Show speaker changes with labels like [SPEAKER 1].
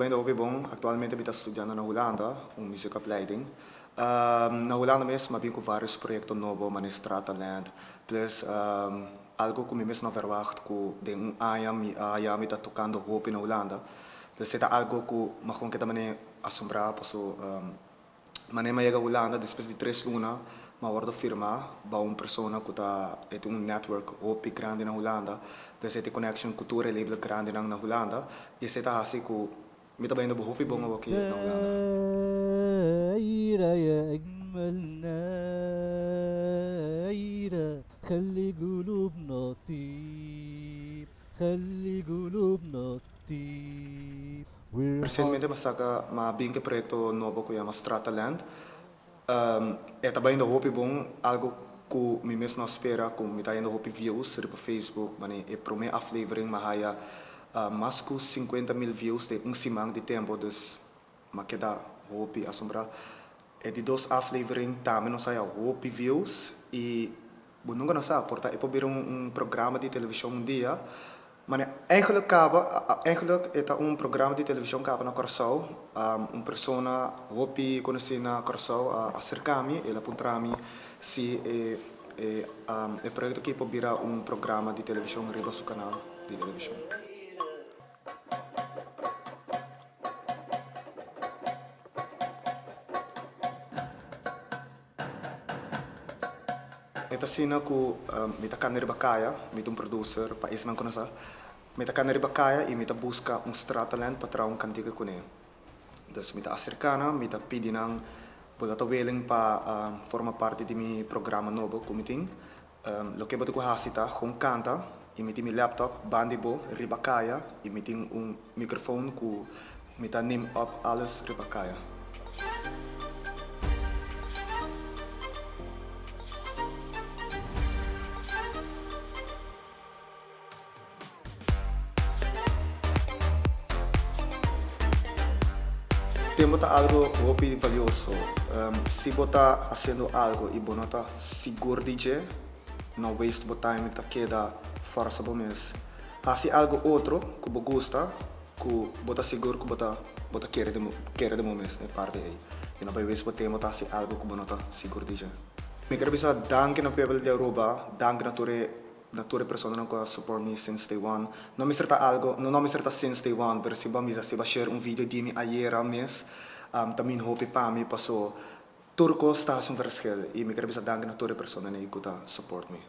[SPEAKER 1] Bayendo hopi bon, actualmente mi ta studiando na Hulanda un muziekopleiding. Na Hulanda mes mi a bin cu varios proyecto nobo manera Strataland, plus algo cu mi mes no a verwacht cu den un aña mi a haya mi ta tocando hopi na Hulanda. Dus e ta algo cu mi a gewoon keda manera asombra paso Manera mi a yega Hulanda despues di tres luna mi a wordo firma ba un persona cu ta e tin un network hopi grandi na Hulanda, dus e tin connection cu tur e label grandinan na Hulanda y esey ta haci cu mi ta bayendo hopi bon awoki na Hulanda. Resientemente mi a saka mi a bin ku e proyekto nobo ku yama Strataland. E ta bayendo hopi bon, algu ku mi mes no a spera ku mi ta hayendo hopi views riba Facebook. Mane e prome aflevering mi a haya mas ku 50,000 views den un siman di tempu, dus mi a keda hopi asombrá. E di dos aflevering tambe nos a haya hopi views i Bo nunca no sa, por ta e por bira un programa di television un dia, mane eigenlijk caba, eigenlijk e ta un programa di television caba na Corsou, un persona hopi conoci na Corsou a acerca mi, el a puntra mi si e e proyecto aki por bira un programa di television riba su canal di television. E ta asina ku mi ta kanda riba kaya, mi ta un producer pa esnan ku no sa. Mi ta kanda riba kaya i mi ta buska un stratalent pa traha un kantika kuné. Dus mi ta aserká nan, mi ta pidi nan bo ta ta willing pa forma parti di mi programa nobo ku mi tin. Loke bo ta ku hasi ta gewoon kanta i mi tin mi laptop banda di bo riba kaya i mi tin un microfoon ku mi ta neem op alles riba kaya. Tempo ta algo hopi valioso. Si bo ta haciendo algo y bo no ta sigur di dje, no waste bo time ta keda forsa bo mes. Haci algo otro cu bo gusta, cu bo ta sigur cu bo ta bo ta kere den bo kere den bo mes den e parti ey. Y no bay waste bo tempo ta haci algo cu bo no ta sigur di dje. Mi ker bisa danki na pueblo di Aruba, danki na tur e Na tur e personanan ku a support mi since day one. No mester ta algo, no no mester ta since day one, pero si bo a misa, si bo a share un video di mi ayera mes, ta mean hopi pa mi paso tur kos ta hasi un verschil y mi ker bisa danki na tur e personanan ei ku ta support mi.